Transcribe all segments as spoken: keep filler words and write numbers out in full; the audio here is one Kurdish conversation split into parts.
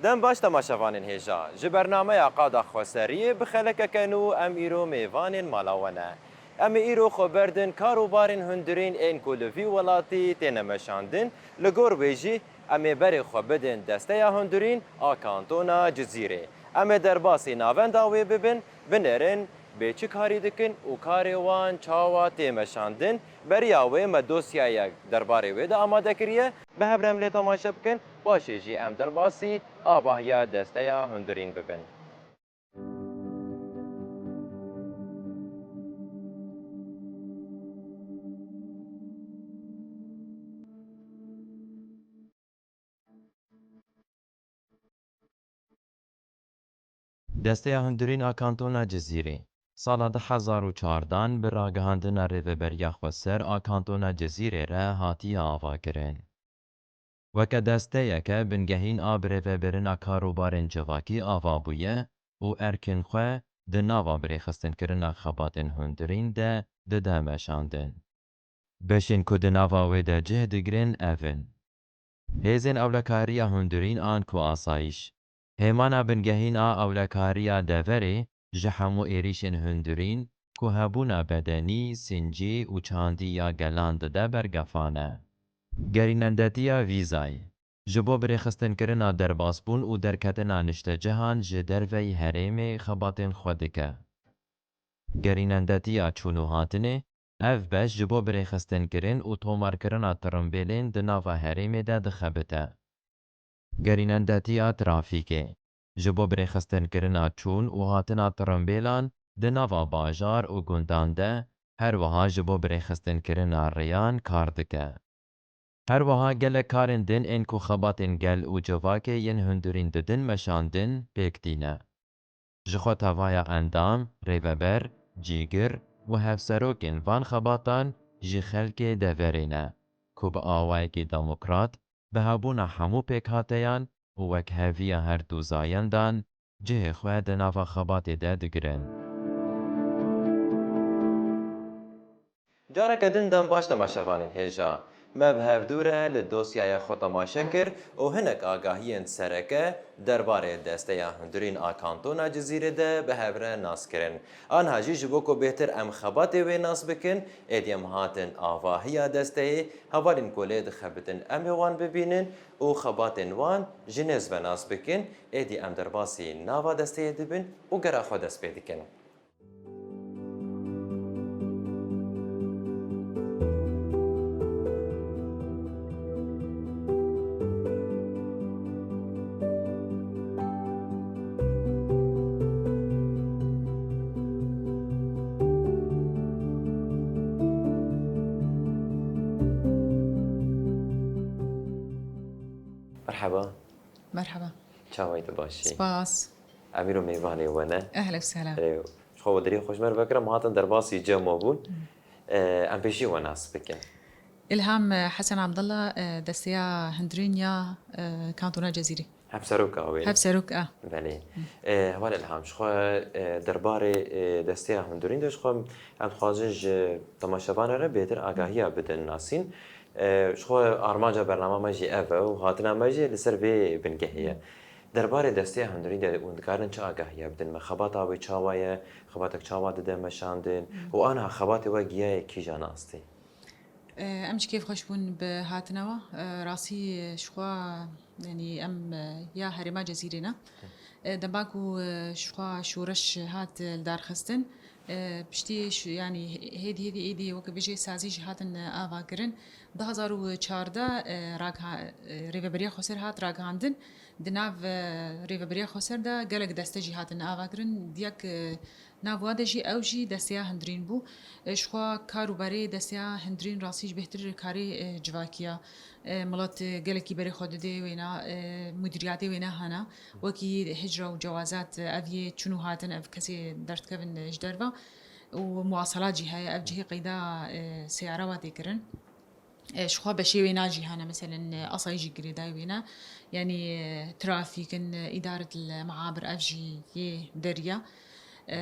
Dem baş temaşevanên hêja. Ji bernameya Qada Xweseriyê bi xelekeke nû em îro mêvanên mala we ne. Em ê îro xwe berdin kar û barên hundirîn ên ku li vî welatî têne meşandin, li gor wê jî em ê berê xwe bidin Desteya Hundirîn a Kantona Cizîrê. Em ê derbasî navenda wê bibin, binêrin bê çi karî dikin û karê wan çawa tê meşandin. Beriya wê me dosyayek derbarê wê de amade kiriye. Bi hev re em lê temaşe bikin, paşê jî em derbasî avahiya Desteya Hundirîn bibin. Desteya Hundirîn a Kantona Cizîrê sala du hezar û çardan bi ragihandina Rêveberiya Xweser a Kantona Cizîrê re hatiye avakirin. Weke desteyeke bingehîn a birêvebirina karûbarên civakî ava bûye û erkên xwe di nava birêxistinkirina xebatên hundirîn de dide meşandin. Beşên ku di nava wê de cih digirin ev in: hêzên ewlekariya hundirîn an ku asayîş, hêmana bingehîn a ewlekariya deverê ji hemû êrîşên hundirîn ku hebûna bedenî, sincî û çandî ya gelan dide bergefan e. Gerînendetiya vîzayê ji bo birêxistinkirina derbasbûn û derketina niştecihan ji derveyî herêmê xebatên xwe dike. Gerînendetiya çûn û hatinê, ev beş ji bo birêxistinkirin û tomarkirina tirimbêlên di nava herêmê de dixebite. Gerînendetiya trafîkê, ji bo birêxistinkirina çûn û hatina tirimbêlan di nava bajar û gundan de, her wiha ji bo birêxistinkirina rêyan kar dike. Her wiha gelek karên din ên ku xebatên gel û civakê yên hundirîn didin meşandin pêk tîne. Ji xwe tevaya endam, rêveber, cîgir û hevserokên van xebatan jî xelkê deverê ne ku bi awayekî demokrat, bi hebûna hemû pêkhateyan û wekheviya her du zayendan cihê xwe di nava xebatê de digirin. Careke din dem baş temaşevanên hêja. Me bi hevdû re li dosyaya xwe temaşe kir û hinek agahiyên sereke derbarê Desteya Hundirîn a Kantona Cizîrê de bi hev re nas kirin. Anha jî ji bo ku bêhtir em xebatê wê nas bikin, êdî em hatin avahiya desteyê, hevalên ku lê dixebitin em ê wan bibînin û xebatên wan ji nêz ve nas bikin, êdî em derbasî nava desteyê dibin û gera xwe dest pê dikin. Merhaba. Merhaba. Çawa yî, tu baş î? Spas. Em îro mêvanê we ne. Ehlen we sehlen. Erê, ji xwe wediriyê xwe ji me re vekir, em hatin derbasî cem we bûn. Hmm. Em pêşî we nas bikin. Îlham, e, Hesen Abdullah, e, Desteya Hundirîn ya, e, Kantona Cezîrê. Hevseroka wê. Hevserok a. Belê. E, heval Îlham, ji xwe, e, derbarê, e, Desteya Hundirîn de ji xwe em dixwazin ji temaşevanê re bêtir agahiya bidin nasîn. E, ji xwe armanca bernama me jî ev e û hatina me jî li ser vê bingehê ye. Derbarê Desteya Hundirîn de hûn dikarin çi agahiya bidin me? Xebata wê çawa ye? Xebatek çawa dide meşandin? Û aniha xebatê we giyaye kîjan astê? E, em ji kêf xweş bûn bi hatina we. E, rastî ji xwe, yanî em, e, ya herêma Cezîrê ne. E, dema ku, e, ji xwe şoreş hat, e, lidarxistin, e, piştî ş-, yanî hêdî hêdî êdî weke bêjê sazî jî hatin, e, avakirin. Du hezar û çardeh, e, ragha-, e, Rêveberiya Xweser hat ragihandin. Di nav, e, Rêveberiya Xweser de gelek deste jî hatin avakirin. Diyek, e, Nav wa de jî ew jî Desteya Hundirîn bû. E, ji xwe kar û berê Desteya Hundirîn rastî jî bêhtir karê, e, civakî ya. E, milet, e, gelekî berê xwe didê wêna, e, mudîriyatê wêne hene. Wekî hicra û cewazat, e, ev yê çûn û hatin, ev kesê derdikevin, e, ji derve. Û muwaselat jî heye, ev cihê qeyda, e, seyara wa tê kirin. E, ji xwe beşê wêna jî hene, meselen, e, asayîş jî girêdayî wêne. Yanî, e, trafîk in, e, îdaret li meabir ev jî yê derya. E,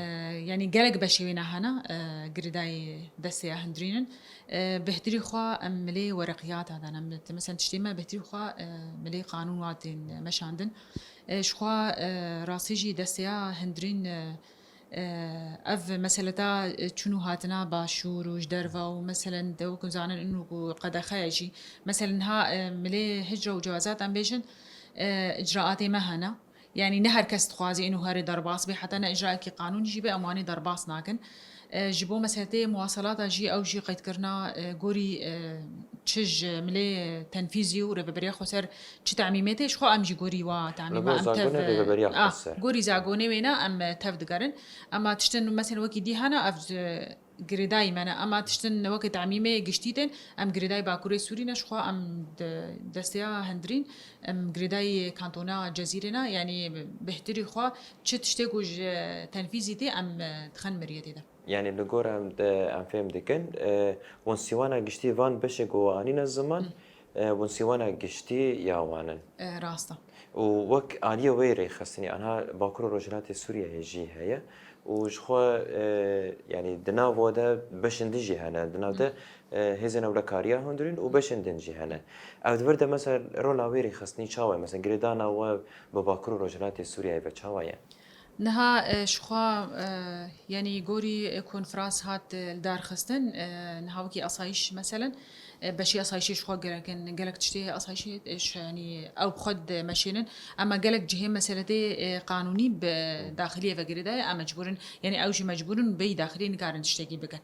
yanî gelek beşê wê nehana, e, girêdayî desteya hundirîn in. E, bihtirî xwe em milê wereqiyata dan, em, mesela tiştê me bihtirî xwe, e, milê qanûn wa tên meşandin. E, ji xwe, e, rastî jî desteya hundirîn, e, e, ev meseleta, e, çûn û hatina başûr û ji derve û meselen de wekî zanin in û ku qedexe ye jî. Meselen ha, e, milê hicra û cewazat em bêjin, e, icraatê me hene. Yanî ne her kes dixwaze ino herê derbas bê, heta ne icraekî qanûnî jî be, em wanê derbas nakin. E, ji bo meseleyê muwaselata jî ew jî qeydkirina, e, gorî, e, çi ji milê tenfîzî û rêveberiya xweser çi temîmê tê, ji xwe em jî gorî wa temîma Li gor em tev, zagonê rêveberiya ah, xweser. Gorî zagonê wêna em, e, tev digerin. Ema tiştin mesela wekî dî hene ev, e, girêdayî me ne. Ema tiştin wekî temîmê giştî tên, em girêdayî Bakurê Sûrî ne, ji xwe em de-, desteya hundirîn, em girêdayî kantona Cezîrê ne, yanî bihtirî xwe çi tiştê ku ji tenfîzî tê, em, e, dixin miriyetê de. Yanî li gor em de, em fêm dikin, e, wan sîwana giştî van beşê ku we anîne ziman, Hı. e, wan sîwana giştî ya wan in. E, rast e. Û wek aliyê wê rêxistinî, anha Bakur û Rojhilatê Sûriyeyê jî heye û ji xwe, e, yanî di nav we de beşên din jî hene, di nav de, e, hêzên ewlekariya hundirîn û beşên din jî hene. Ew di vir de mesela rola wê rêxistinî çawa ye? Mesela girêdana we bi Bakur û Rojhilatê Sûriyeyê ve çawa ye? Niha, e, ji xwe, e, yanî gorî, e, konferans hat, e, lidarxistin, e, niha wekî asayîş meselen, e, beşî asayîşê ji xwe gerek in, gelek tiştê asayîşê, e, ji, yanî ew bi xwe dimeşênin. Ema gelek cihê meseletê, e, qanûnî bi daxiliyê ve girêdayî, em mecbûr in, yanî ew jî mecbûr in bêyî daxiliyê nikarin tiştekî bikin.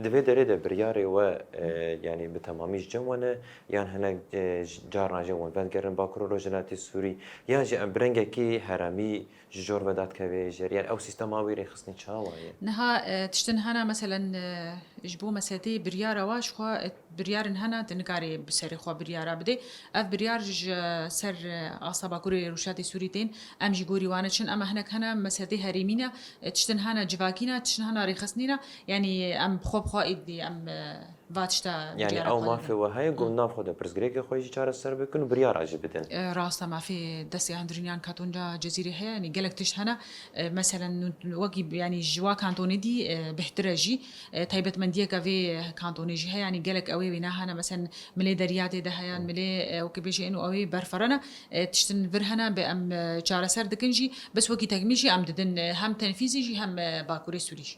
Di vê derê de biryarê we, e, yanî bi temamî ji cem we ne, yan hinek, e, ji carna jî wan vedigerin Bakur û Rojhilatê Sûrî, yan jî em bi rengekî herêmî ji cor ve dadikeve jêr, yan ew sîstema wî rêxistinî çawa ye? Niha, e, tiştin hene, meselen, e, ji bo meseletê biryara wa ji xwe, e, biryarin hene, tu nikarî bi serê xwe biryara bidê. Ev biryar ji ser, e, asta Bakurê Rojhilatê Sûrî tên, em jî gorî wan diçin, ema hinek hene meseletê herêmî ne, e, tiştin hene civakî ne, tiştin hene rêxistinî ne, yanî em bi xwe bi xwe êdî em, e, va tişta Yanî biryara ew xwe mafê didin. we heye ku Hı. nav xwe de pirsgirêkê xwe jî çareser bikin û biryara jî bidin. E, rast e, mafê destê hundirîniyan kantonca Cezîrê heye, yanî gelek tişt hene. E, meselen, wekî, yanî ji wa kantonê dî, e, bêhtir e jî. E, taybetmendiyeke vê kantonê jî heye, yanî gelek ew ê wê nehene, meselen, milê deriyatê de heye, milê, e, wekî bêjî ên û ew ê berfireh ne. E, tiştin vir hene, bi em, e, çareser dikin jî, bes wekî tekmîl jî em didin, e, hem tenfîzî jî hem, e, Bakurê Sûrî jî.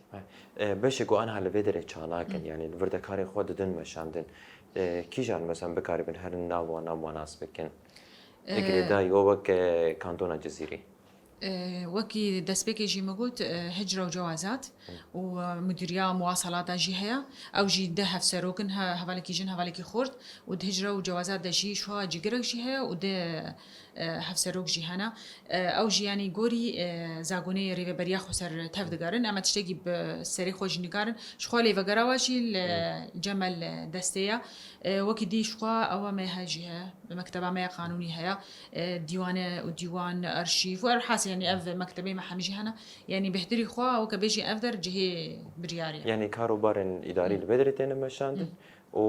E, beşê ku anha li vê derê çalak in, Hı. yanî li vir de karê xwe didin meşandin. E, kîjan, mesela, bikaribin herin nav wan, nav wan nas bikin? E, E, girêdayî we wek, e, kantona Cizîrê? E, wekî destpêkê jî min got, e, hicra û cewazat Hı. û, e, mudîriya muwasalata jî heye. Ew jî di hevserok in, he-, hevalekî jin, hevalekî xort û di hicra û cewazat de jî şuha cîgirek jî heye û di e, hevserok jî hene. E, ew jî, yanî, gorî, e, zagonê rêveberiya xweser tev digerin. Em tiştekî bi serê xwe jî nikarin. Ji xwe lêvegera we jî li Hı. cemel destê ye. E, wekî dî ji xwe ew me he jî heye. Mekteba me ya qanûnî heye. E, dîwane û dîwan, arşîv û erhas, yanî ev mektebê me hemî jî hene. Yanî bêhtirî xwe weke bêjî ev der cihê biryarî ye. Yanî kar û barên îdarî Hı. li vê derê têne meşandin. Hı. û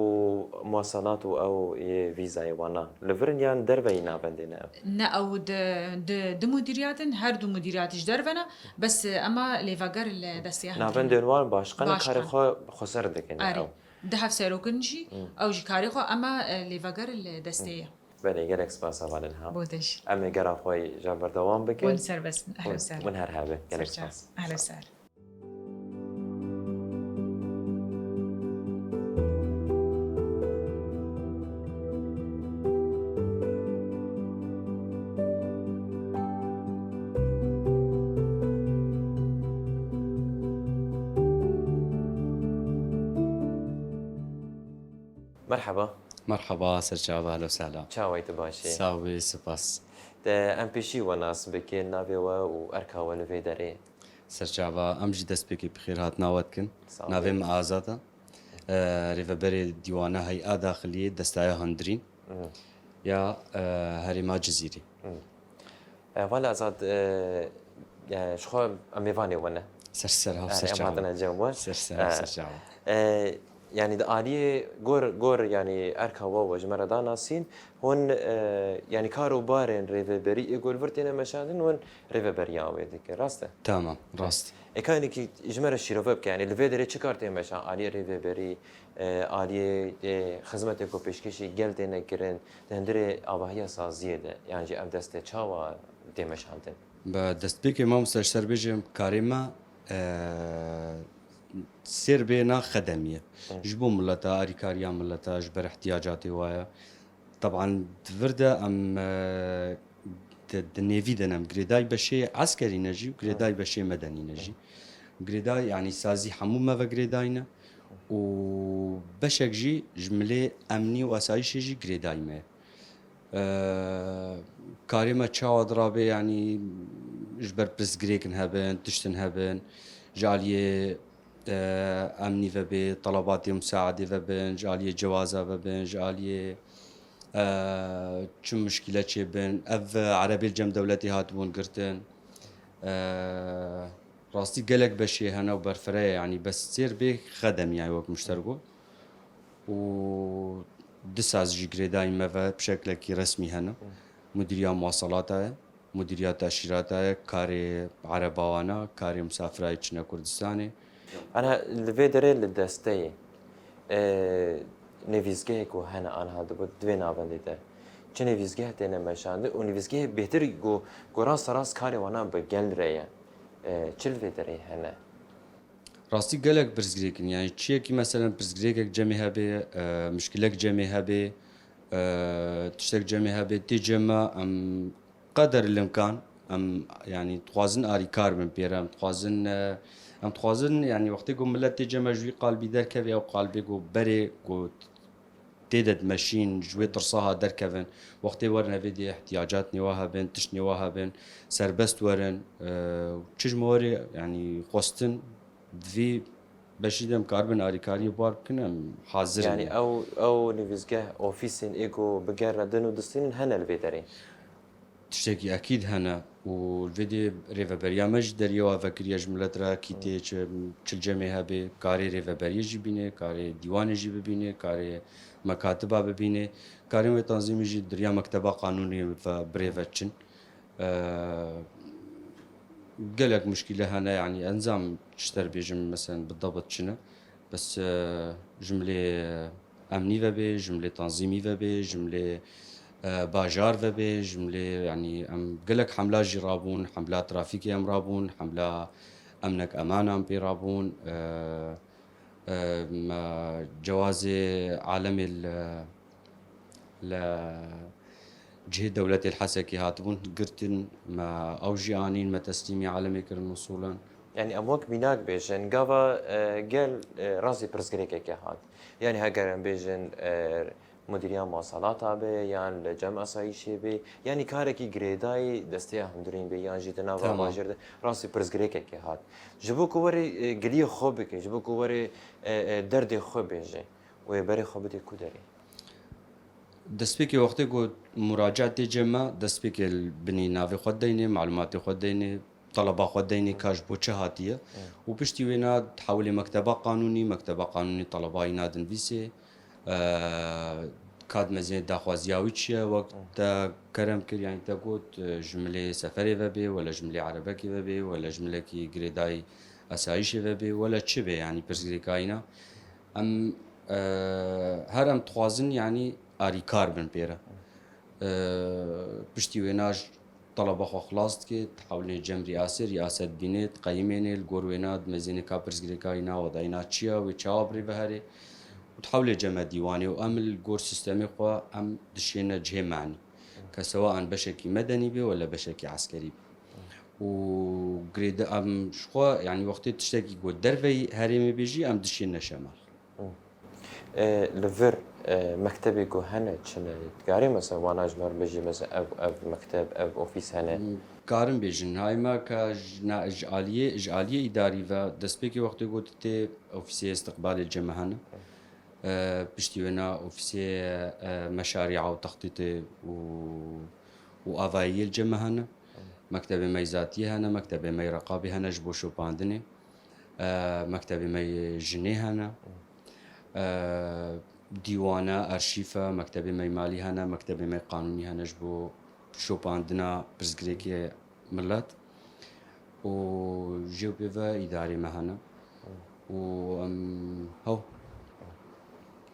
muwasalat û ew yê vîzayê wana li vir in yan derveyî navendê ne ew? Ne, ew di, di, di mudîriyat in, her du mudîriyat ji derve ne, bes, e, ema lêveger li destê Navendên wan başqe ne, Başqe. karê xwe xweser dikin Erê. ew. Di hevserok in jî, Hmm. ew jî karê xwe, ema, e, lêveger li destê ye. Belê, gelek spas hevalên ha. Bo te jî. Em ê gera xwe ja berdewam bikin. Hûn serbest in. Ehlen Hûn, sehlen. hûn her hebin. Gelek Serçe. spas. Ehlen sehlen. Merhaba. Merhaba, serçava, ehlen sehlen. Çawa yî, tu baş î? Sax bî, spas. Te em pêşî we nas bikin, navê we û erka we li vê derê. Serçava, em jî destpêkê bi xêr hatina we dikin. Sağ ol. Navê min Azad e. E, rêveberê Dîwana Hey'a Daxiliyê Destaya Hundirîn Hı. ya, e, Herêma Cizîrê. Hı. E, Vala Azad, e, e, ji xwe em mêvanê we ne. Ser ser, hav E, ser em çava. hatine cem we. Ser ser, E, hav ser çava. e, Yanî di aliyê gor, gor, yanî erka we we ji me re da nasîn, hûn, e, yanî kar û barên rêveberî ê ku li vir têne meşandin, hûn rêveberiya wê dike, rast e? Tamam, rast. Ê ka hinekî ji me re şîrove bike, yanî li vê derê çi kar tê meşan aliyê rêveberî, e, aliyê, e, xizmetê ku pêşkêşî gel têne kirin, di hundirê avahiya saziyê de, yan jî ev destê çawa tê meşandin? Bi destpêkê mamoste ji ser bêjim karê me, e, sêr bê na xedemî ye. Hı. Ji bo mileta, alîkariya mileta, ji ber ihtiyacatê wa ye. Teban di vir de em, e, di, di nêvî de ne, em girêdayî beşê eskerî ne jî, girêdayî beşê medenî ne jî. Girêdayî, yanî sazî hemû me ve girêdayî ne û beşek jî ji milê emnî û asayîşê jî girêdayî me ye. E, karê me çawa dirabe, yanî ji ber pirsgirêkin hebin, tiştin hebin, ji aliyê e, emnî vebê, telebatê musaedê vebin, ji aliyê cewaza vebin, ji aliyê, e, çi muşkîle çêbin. Ev, e, erebê li cem dewletê hatibûn girtin. E, rastî gelek beşê hene û berfireh e, yanî bes sêr bê xedemî ye wek muşter got. Û du saz jî girêdayî me ve bi şeklekî resmî hene. Mudîriya Muwaselata ye. Mudîriya Teşîrata ye, karê erebawana, karê misafirayê çine Kurdistanê. Ana li vê derê li desteyê, e, nivîsgehê ku hene aniha di, di vê navendê de, çi nivîsgeh têne meşandin û nivîsgehê bêhtir ku, ku rasterast karê wana bi gel re ye, e, çi li vê derê hene? Rastî gelek pirsgirêk in. Yanî çiyekî meselen pirsgirêkek cemê hebe, e, mişkilek cemê hebe, e, tiştek cemê hebe, tê cem me em qeder limkan, em, yanî dixwazin arîkar bin pê re, em dixwazin, e, em dixwazin, yanî wextê ku milet tê cem me ji wî qalbî derkeve, ew qalbê ku berê ku tê de dimeşîn, ji wê tirsa ha derkevin. Wextê werin evê dê ihtiyacatnê wa hebin, tiştnê wa hebin, serbest werin. E, çi ji me werê, yanî xwestin di vî beşî de em karibin arîkariyê bar bikin, em hazir in. Yanî ew, ew nivîsgeh, ofîsên ê ku bi ger re din û distînin hene li vê derê? Tiştekî ekîd hene û li vê dê rêveberiya me jî deriyê wa vekiriye ji milet re, kî tê çi, çil cemê hebe, karê rêveberiyê jî bîne, karê dîwanê jî bibîne, karê mekatiba bibîne. Karê wê tanzîmî jî diriya mekteba qanûnê ve bi rê ve çin. E, gelek muşkîle hene, yanî ez nizam çi ter bêjim, meselen bi debit çi ne. Bes, e, ji milê emnî vebe, ji milê tanzîmî vebe, ji milê, e, bajar vebe, ji milê, yanî em gelek hemla jî rabûn, hemla trafîkê em rabûn, hemla emnek emanan pê rabûn, e, e, me cewazê alemê li, li cihê dewletê li Hesekê hatibûn girtin, me ew jî anîn, me teslîmî alemê kirin usulen. Yanî em wek mînak bêjin, gava, e, gel, e, rastî pirsgirêkeke hat. Yanî heger em bêjin, e, Mudîriya Muwaselata be, yan li cem asayîşê be, yanî karekî girêdayî desteya hundirîn be, yan jî di nava Tamam. bajêr de rastî pirsgirêkekê hat. Ji bo ku werê, e, giliyê xwe bike, ji bo ku werê, e, e, derdê xwe bêje, wê berê xwe bidê ku derê? Destpêkê wextê ku muracaat tê cem me, destpêkê li binî navê xwe deyne, malûmatê xwe deyne, taleba xwe deynê ka ji bo çi hatiye. Hı. Û piştî wêna dihewilê mekteba qanûnî, mekteba qanûnî taleba îna dinivîsê, e, ka dimezîne daxwaziya wî çi ye, wek Hı. te kerem kir, yanî te got, e, ji milê seferê ve bê, wele ji milê erebekê ve bê, wele ji milekî girêdayî esayîşê ve bê, wele çi bê, yanî pirsgirêka îna. Em, e, her em dixwazin, yanî arîkar bin pê re. E, piştî wêna ji taleba xwe xilas dike, dihewlîne cem rîyasê, rîyase dibîne, diqeyimêne, li gor wêna dimezêne ka pirsgirêka îna, weda îna çi ya, wê çawa bi rê ve here û dihewlê cem me dîwanê û em li gor sîstemê xwe em dişêne cihê menî. Ke sewa an beşekî medenî be wele beşekî eskerî be. Û girêde em ji xwe, yanî wextê tiştekî ku derveyî herêmê bê jî em dişêne şemal. E, li vir, e, mektebê ku hene çi ne? Dikarî mesela wana ji me re bêjî, mesela ev, ev mekteb, ev ofîs hene? Karin bêjin, hay me ke ji, na, ji aliyê, ji aliyê îdarî ve destpêkê wextê ku tu tê ofîsê îstiqbalê cem me hene. E, piştî wêna ofîsê, e, meşarîa û textîtê û, û avayiyê li cem me hene. Mektebê me yê zatiyê hene, mektebê me yê reqabê hene ji bo şopandinê. E, mektebê me yê jinê hene. E, dîwane, arşîfe, mektebê me yê malî hene, mektebê me yê qanûnî hene ji bo şopandina pirsgirêkê milet. û jê pê ve îdarê me hene. Û em hew.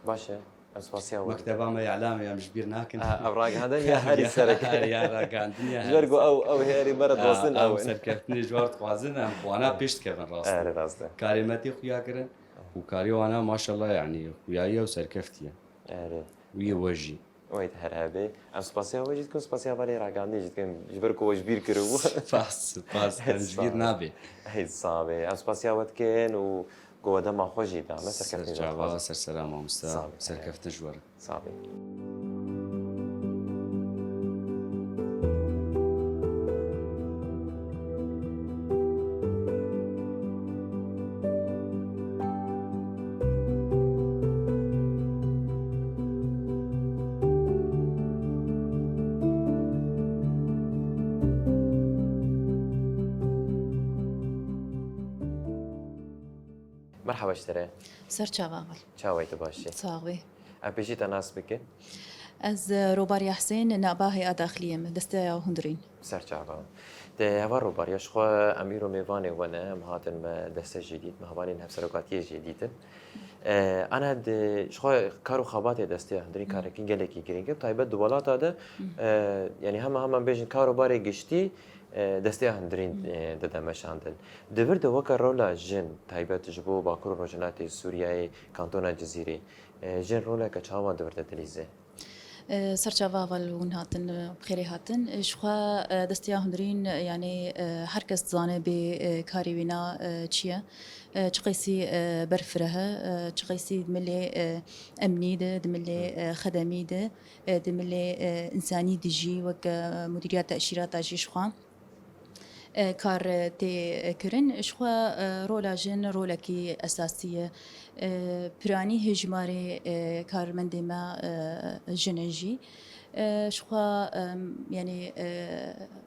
Baş e. Em spasiya we. Mekteba me îlamê em ji bîr nakin. Ha, ev ragihandin ya herî serek. Her ya ragihandin ya Ji ber ku ew, ew herî me re dozin Em ew. serkeftinê ji war dixwazin, em xwana pêş dikevin rast. Erê rast e. Karê me tê xuya kirin û karê wana maşallah, yanî xuyayiye û serkeftiye. Erê. Wî ye we jî. Wê her hebê. Em spasiya we jî dikin, spasiya valê ragihandinê jî dikin. Ji ber ku we ji bîr kiribû. Spas, spas. Em ji bîr nabê. Hey, sax be. Em spasiya we dikin û ku we dema xwe jî da. Me serkeftin Serçava, serselam mamosta. Sağ ol. Serkeftin ji we re. Sax be. Merhaba ji te re. Ser çava heval. Çawa yî, tu baş î? Sax bî. Em pêşî te nas bikin. Ez, e, Robariya Husên, nabahê a daxiliyê me, desteya hundirîn. Ser çava. Te heval Robariya, ji xwe em îro mêvanê we ne, em hatin me deste jê dît, me hevalên hevserokatiyê jê dîtin. E, ana di, ji xwe kar û xebatê desteya hundirîn karekî gelekî girîng e, taybet di welata de, e, yanî hema hema em bêjin kar û barê giştî, e, desteya hundirîn, e, dide meşandin. Di vir de weke rola jin, taybet ji bo Bakur û Rojhilatê Sûriyeyê, Kantona Cizîrê, e, jin roleke çawa di vir de dilîze? E, ser çava heval hûn hatin, e, bi xêrê hatin. E, ji xwe, e, desteya hundirîn, e, yanî, e, her kes dizane bê, e, karê wîna, e, çi ye. E, çi qeysî, e, berfireh e, e, çi qeysî di milê, e, emnî de, di milê, e, xedemî de, e, di milê, e, însanî de jî wek, e, mudîriya teşîrata jî ji xwe, e, kar, e, tê, e, kirin. Ji xwe, e, rola jin rolekî esasî ye. E, piranî hêjmarê, e, karmendê me, e, jin e jî. E, ji xwe, em, yanî, e,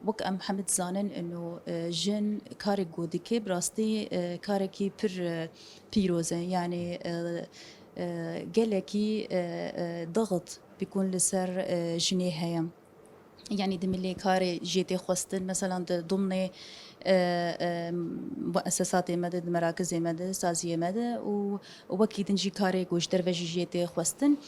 wek em hemî dizanin, ino, e, jin karê ku dike, bi rastî, e, karekî pir, e, pîroz e. Yanî, e, e, gelekî, e, e, dixit bikun li ser, e, jinê heye. Yanî di milê karê jê tê xwestin, meselan di dimnê, e, e, muesesatê me de, di merakizê me de, saziyê me de û wekî din jî karê ku ji derve jî jê tê xwestin.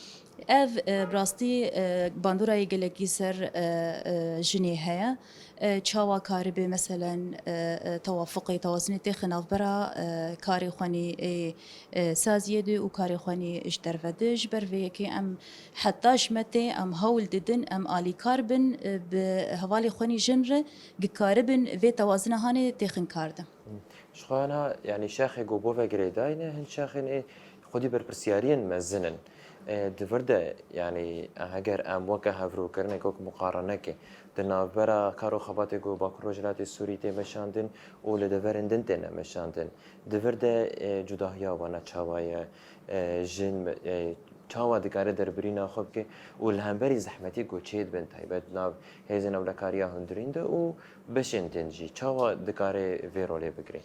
Ev, e, bi rastî, e, bandora yê gelekî ser, e, e, jinê heye. E, çawa karibe, meselen, e, e, tewafuqê, tewazinê têxe navbera, e, karê xwenî ê, e, saziyê de û karê xwenî ji derve de. Ji ber vê yekê em heta ji me tê, em hewl didin, em alîkar bin, e, bi hevalê xwenî jin re, gikaribin vê tewazina hanê têxin kar de. Ji xwe hena, yanî şexê ku bo ve girêdayî ne, hin şexên ê xwedî berpirsiyariyên mezin in. E, di vir de, yanî heger em weke hevrokirineke, wek muqareneke, di navbera kar û xebatê ku Bakur Rojhilatê Sûrî tê meşandin û li deverên din têne meşandin, di vir de, e, cudahiya wana çawa ye? E, jin, e, çawa dikare derbirîna xwe bike û li hemberî zehmetî ku çêdibin, taybet nav hêzên ewlekariya hundirîn de û beşên din jî, çawa dikare vê rolê bigire?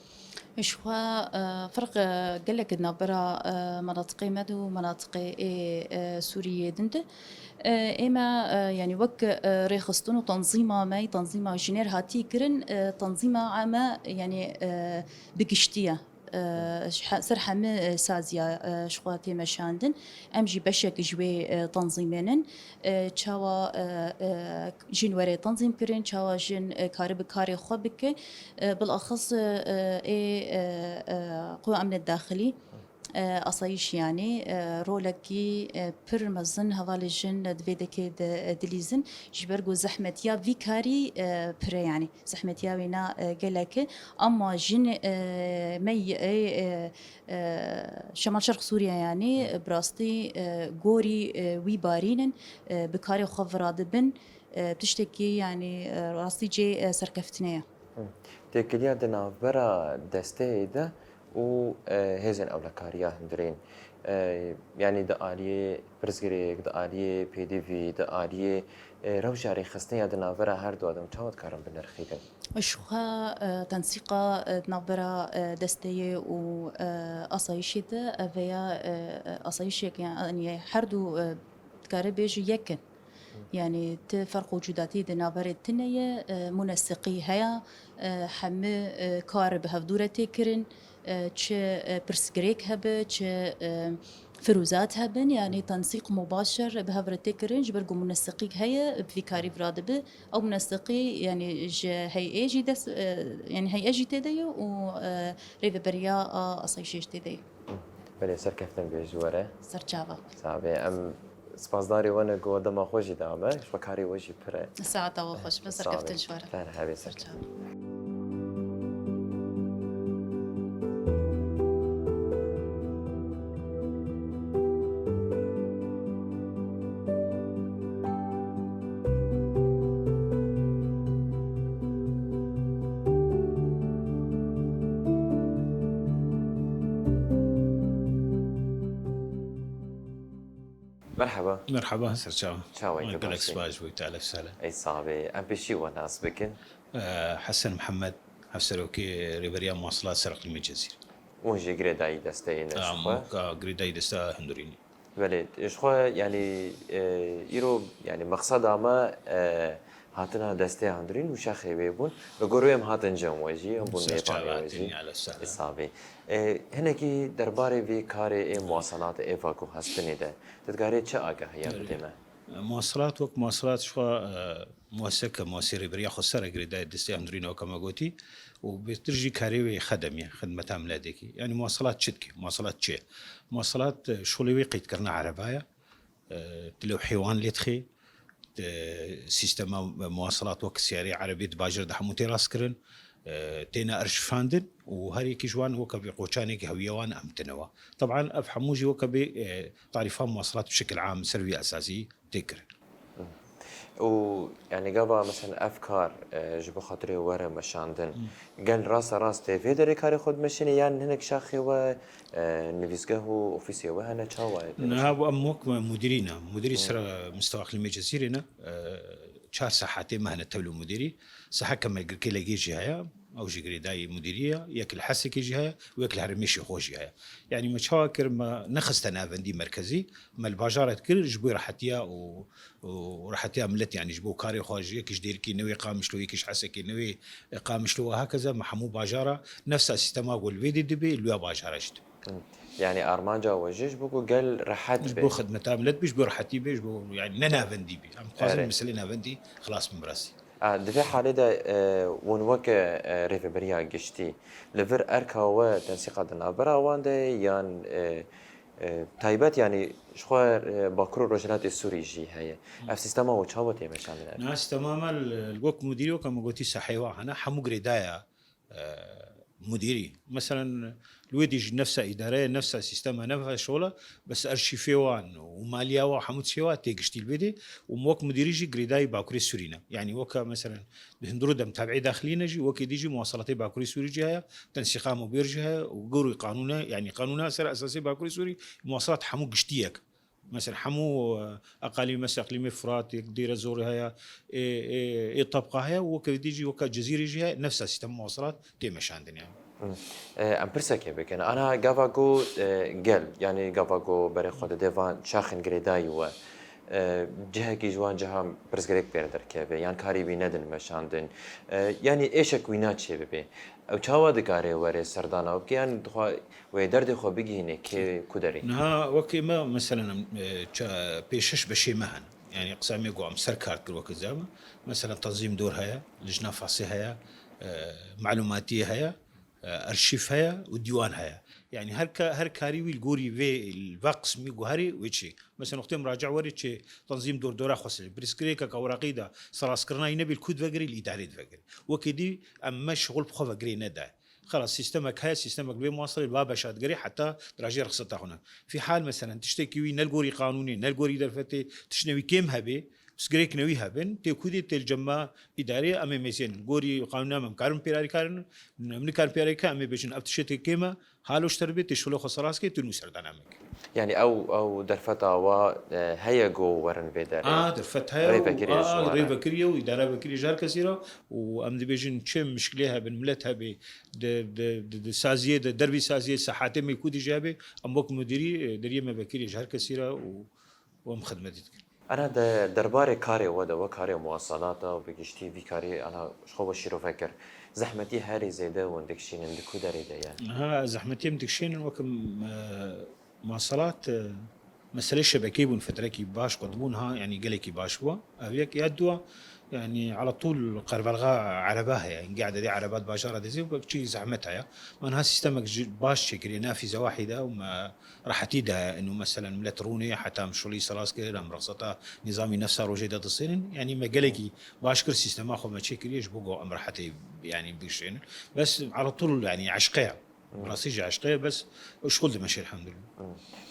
Ji xwe, e, ferq, e, gelek di navbera, e, menatiqê me de û menatiqê ê, e, Sûriyê din de. E, ê me, e, yanî wek, e, rêxistin û tanzîma me, tanzîma jinêr hatî kirin, e, tanzîma me, yanî, e, bi giştî ye. E, ji he-, ser hemî, e, saziya, e, ji xwe tê meşandin. Em jî beşek ji wê, e, tanzîmê nin. E, çawa, e, e, jin were tanzîm kirin, çawa jin, e, karibe karê xwe bike. E, bilaxis, e, e, ê, e, e, Quwa Emnê Daxilî, e, asayîş yanî, e, rolekî, e, pir mezin hevalê jin di vê dekê de, e, dilîzin. Ji ber ku zehmetiya vî karî, e, pir e yanî. Zehmetiya wîna, e, gelek e. Ama jin, e, me yê, e, e, Şemal Şerq Sûriye yanî, e, bi rastî, e, gorî, e, wî barîn in, e, bi karê xwe viradibin, e, tiştekî yanî, e, rastî cê, e, serkeftinê ye. Hı. Têkiliya di navbera desteyê de û, e, hêzên ewlekariya hundirîn, e, yanî di aliyê pirsgirêk, di aliyê pêdivî, di aliyê, e, rewşa rêxistinê ya di navbera her du de çawa dikarin binirxînin? Ji xwe, e, tensîqa, e, di navbera, e, desteyê û, e, asayîşê de, ev ya, e, e, asayîşek, yanî her du, e, dikare bêje yek in. Yani ti ferq û cudatî di navberê tune ye, e, muneseqî heye, e, hemû, e, kar bi hevdû re tê kirin, e, çi, e, pirsgirêk hebe, çi, e, firûzat hebin, yani tensîq mubaşer bi hev re tê kirin, ji ber ku muneseqîk heye, bi vî karî vira dibe. Ew muneseqî, yani ji heyê jî dest, e, yani heyê jî tê de ye û, e, rêveberiya a asayîşê jî tê de ye. Belê, serkeftin bê ji we re. Serçava. Sax bê. Em spasdarê we ne ku dema xwe jî da me, ji xwe karê we jî pir e. Saeta we xweş be, serkeftin ji we re. Ter hebê, serkeftin. Serçava. Merhaba. Merhaba, serçava. Çawa ye, tu baş î? Gelek spas bû, te elef sale. Ey sax bê. Em pêşî we nas bikin. Eh, Hesen Mihemed, Hevserokê Rêveriya Muwaselat Ser Îqlîmê Cezîrê. Hûn jî girêdayî desteyê ne ji xwe? Em weka girêdayî desteya hundirînê. Belê, ji xwe, yanî, e, îro, yanî, mexseda me, e, hatina desteya hundirîn û şexê wê bûn. Li gor wê em hatin cem we jî, em bûn mêvanê we jî. Serçava, tenê, elef sale. Îsa bê. E, hinekî derbarê vê karê ê muwaselatê, ê veguhestinê de, tu dikarê çi agahiya bidê me? Muwaselat wek muwaselat ji xwe, e, muweseke, muwesê rêveriya xweser e, girêdayî desteya hundirînê weke me gotî û bêtir jî karê wê xedem ye, xidmeta miletekî. Yanî muwaselat çi dike? Muwaselat çi ye? Muwaselat, e, şolê wê qeydkirina ereba ye. E, tu lewhê wan lê dixê, e, sîstema muwaselat wek siyarê erebî di bajêr de hemû tê rastkirin, e, têne erşîfandin û her yekî ji wan weke bê qoçanekî hewiya wan em tine wa. Teban ev hemû jî weke bê, e, tarîfa muwaselat bi şekil am ser wî esasî tê kirin. Û, yanî, gava, mesela, ev kar, e, ji bo xatirê we re meşandin, gel rasta rast tê vê derê karê xwe dimeşînê, yan hinek şaxê we, e, nivîsgeh û ofîsê we hene, çawa ye? Niha bu em wek me mudîrî ne. Mudîrî sera Mustewa Îqlîmê Cezîrê ne. E, çar sahetê me hene tevlî mudîrî. Seheke me girkê legê jî heye. Ew jî girêdayî mudîrî ye. Yek li Hesekê jî heye û yek li herêmê jî xwe jî heye. Yanî me çawa kir, me nexiste navendî merkezî, me li bajara kir ji bo rehetiya û, û rehetiya milet, yanî ji bo karê xwe, ji yek ji Dêrikê newê Qamişlo, yek ji Hesekê newê Qamişlo, û hakeza me hemû bajara nefsa sîstema ku li vê dê dibe, li wê bajara jî dibe. Hı. Yanî armanca we jî ji bo ku gel rehet be. Ji bo xidmeta milet be, ji bo rehetî be, ji bo, yanî ne navendî be. Em dixwazin meselê navendî xilas bin bi rastî. A, di vê halê de, e, hûn weke, e, rêveberiya giştî, li vir erka we tensîqa di navbera wan de ye, yan, e, e, taybet, yanî ji xwe, e, Bakur û Rojhilatê Sûrî jî heye? Ev sîstema we çawa tê meşandin? Na, sîstema me li, li wek mudîrî, wek me gotî, sehê wa hene, hemû girêdaya e, mudîrî. Meselen, li wê dî jî nefsa îdare ye, nefsa sîstema, nefsa şola, bes erşîfê wan û maliya wan hemû tiştê wan tê giştî li vê dî û wek mudîrî jî girêdayî Bakurê Sûrî ne. Yanî weke, meselen, di hundirû de em tabiî daxilî ne jî, wekê dî jî muwaselatê Bakurê Sûrî jî heye, tensîqa mobêr jî heye û gorî qanûne, yanî qanûna ser esasê Bakurê Sûrî, muwaselat hemû giştî yek. Mesela hemû, e, eqalîmê, mesela eqlîmê Firat, yek Dêre Zorê heye, ê, ê, ê Tabqa heye, weke dî jî weke Cezîrê jî heye, nefsa sîstem muwaselat tê meşandin yani. Hı. E, em pirsekê bikin. Ana gava ku, e, gel, yani gava ku berê xwe dide van çaxên girêdayî we, e, cihekî ji wan cihan pirsgirêk pê re derkeve, yan karî wî nedin meşandin, e, yani êşek wî naçê bibe. Ew çawa dikare were serdana bike, yan dixwa wê derdê xwe bigihîne kê ku derê? Niha wekî me, meselen, em, e, ça-, pê şeş beşê me hene. Yani qisa me ku em ser kar dikir wekî zama. Meselen, tenzîm dor heye, lijna fasê heye, e, malûmatiyê heye, e, arşîv heye û dîwan heye. Yani her ka-, her karî wî li gorî vê, va qismî guherî wê çi. Mesela, wextê muraca werê çi tenzîm dor dora xwe sê. Pirsgirêkeke weraqî de serraskirina yî nebî, li ku divegirî, li îdarê divegirî. Wekî dî em me şixul bi xwe vegirê nede. Xelas, sîstemek heye, sîstemek vê muwasilê li va beşa digerê heta dirajê rexseta xwe ne. Fî hal, meselen, tiştekî wî ne li gorî qanûnê, ne li gorî derfetê, tiştine wî kêm hebê, pirsgirêkine wî hebin, tê kudê tê li cem me îdarê, em ê mêzênin. Gorî qanûna me em karin pêrarî karin, em nikarin pêrarî karin, em ê bêjin, ev tiştê kêm e, halo ji te re bê, tê şolê xwe seras kê, tu nû serdana me. Yani ew, ew derfeta wa, e, heye ku werin vê derê? A, derfet heye û, rêvekirî a, ji wan re, rêvekirî ye û îdare vekirî ji her kesî re û em dibêjin çi mişkilê hebin, milet hebê, di, di, di, di saziyê de, dervî saziyê, sehatê me ku dijî hebê, em wek mudirî, e, deriyê me vekirî ji her kesî re û, û em xidmetî dikin. Ana de derbarê karê we de, we karê muwasalata û bi giştî vî karî ana ji xwe we şîrove kir. Zehmetî herî zêde hûn dikişînin di ku derê de ye? Ha, zehmetî em dikişînin wek, e, muwasalat, e, meselê şebekeyê bûn fetrekî baş qut bûn ha, yanî gelekî baş bû. Ev yek ya dua, yanî ala tûl qervelxa ereba heye. Yanî geh dedê ereba di bajara dizî û çi zehmet heye. Me niha sîstemek ji baş çêkiriye, ne fî zewahî de û me rehetî de, inu meselen millet rûnê, heta em şulî selas kir, em rexseta nîzamî nefsa rojê de disênin. Yanî me gelekî baş kir, sîstema xwe me çêkiriye ji bo ku em rehetê, yanî bigişênin. Bes ala tûl, yanî eşqe ye. Bi rastî jî eşqe ye, bes şixul dimeşe elhamdulillah.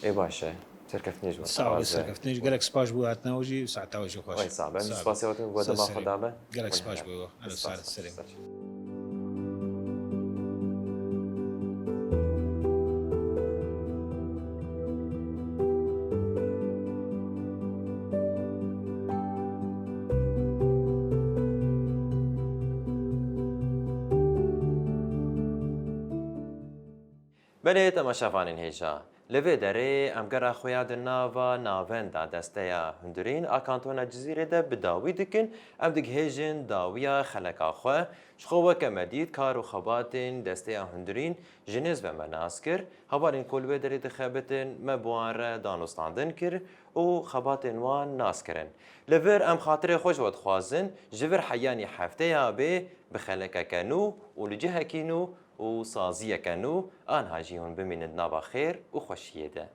Ê baş e. Serkeftinê ji we. Sağ ol, serkeftinê ji, gelek spas bo hatina we jî, saeta we jî xweş. Wey sağ be. Em jî spasiya we dikin, we dema xwe dabe. Gelek spas bo we. Spas, spas. Belê temaşevanên hêja, li vê derê em gera xwe ya di nava navenda Desteya Hundirîn a Kantona Cizîrê de bi dawî dikin. Em digihêjin dawiya xeleka xwe. Ji xwe weke me dît kar û xebatên Desteya Hundirîn ji nêz ve me nas kir. Hevalên ku li wê derê dixebitin me bi wan re danûstandin kir û xebatên wan nas kirin. Li vir em xatirê xwe ji we dixwazin, ji vir heyanî hefteya bê bi xelekeke nû û li cihekî nû û saziyeke nû, anha jî hûn bimînin di nava xêr û xweşiyê de.